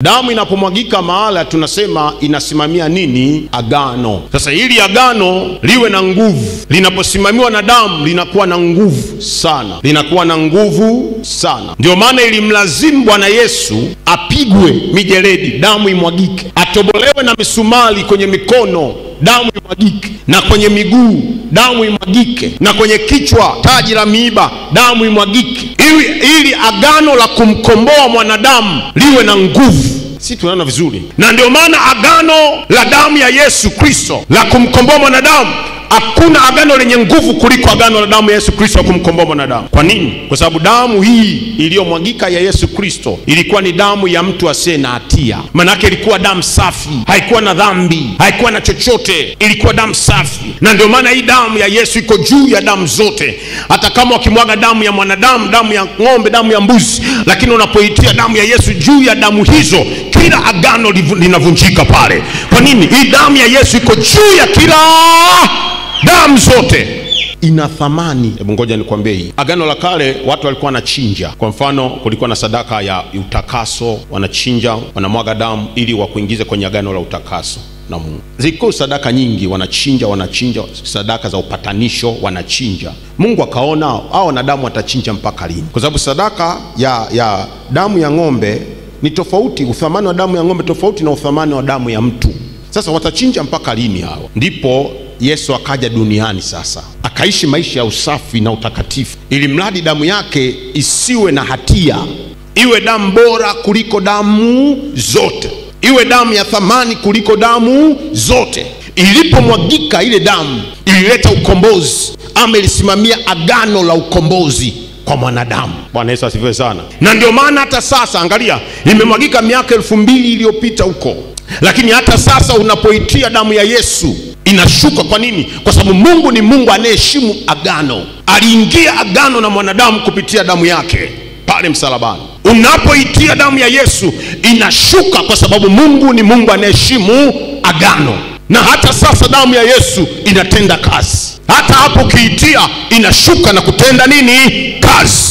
Damu inapomwagika mahala tunasema inasimamia nini? Agano. Sasa ili agano liwe na nguvu, linaposimamiwa na damu linakuwa na nguvu sana. Linakuwa na nguvu sana. Ndio maana ilimlazimu Bwana Yesu apigwe mijeledi, damu imwagike, atobolewe na misumari kwenye mikono, damu imwagike, na kwenye miguu damu imwagike, na kwenye kichwa taji la miiba damu imwagike, ili agano la kumkomboa mwanadamu liwe na nguvu. Si tunaona vizuri? Na ndio maana agano la damu ya Yesu Kristo la kumkomboa mwanadamu, hakuna agano lenye nguvu kuliko agano la damu ya Yesu Kristo kumkomboa mwanadamu. Kwa nini? Kwa sababu damu hii iliyomwagika ya Yesu Kristo ilikuwa ni damu ya mtu asiye na hatia. Maana yake ilikuwa damu safi, haikuwa na dhambi, haikuwa na chochote, ilikuwa damu safi. Na ndio maana hii damu ya Yesu iko juu ya damu zote. Hata kama wakimwaga damu ya mwanadamu, damu ya ng'ombe, damu ya mbuzi, lakini unapoitia damu ya Yesu juu ya damu hizo, kila agano linavunjika pale. Kwa nini? Hii damu ya Yesu iko juu ya kila damu zote. Ina thamani. Hebu ngoja nikwambie hii. Agano la Kale watu walikuwa wanachinja. Kwa mfano kulikuwa na sadaka ya utakaso, wanachinja, wanamwaga damu ili wakuingize kwenye agano la utakaso na Mungu. Ziko sadaka nyingi wanachinja, sadaka za upatanisho wanachinja. Mungu akaona hao wanadamu watachinja mpaka lini? Kwa sababu sadaka ya damu ya ng'ombe ni tofauti, uthamani wa damu ya ng'ombe tofauti na uthamani wa damu ya mtu. Sasa watachinja mpaka lini hao? Ndipo Yesu akaja duniani sasa, akaishi maisha ya usafi na utakatifu, ili mradi damu yake isiwe na hatia, iwe damu bora kuliko damu zote, iwe damu ya thamani kuliko damu zote. Ilipomwagika ile damu ilileta ukombozi, ama ilisimamia agano la ukombozi kwa mwanadamu. Bwana Yesu asifiwe sana. Na ndio maana hata sasa, angalia, imemwagika miaka 2000 iliyopita huko, lakini hata sasa unapoitia damu ya Yesu inashuka. Kwa nini? Kwa sababu Mungu ni Mungu anayeheshimu agano. Aliingia agano na mwanadamu kupitia damu yake pale msalabani. Unapoitia damu ya Yesu inashuka, kwa sababu Mungu ni Mungu anayeheshimu agano. Na hata sasa damu ya Yesu inatenda kazi. Hata hapo ukiitia inashuka na kutenda nini? Kazi.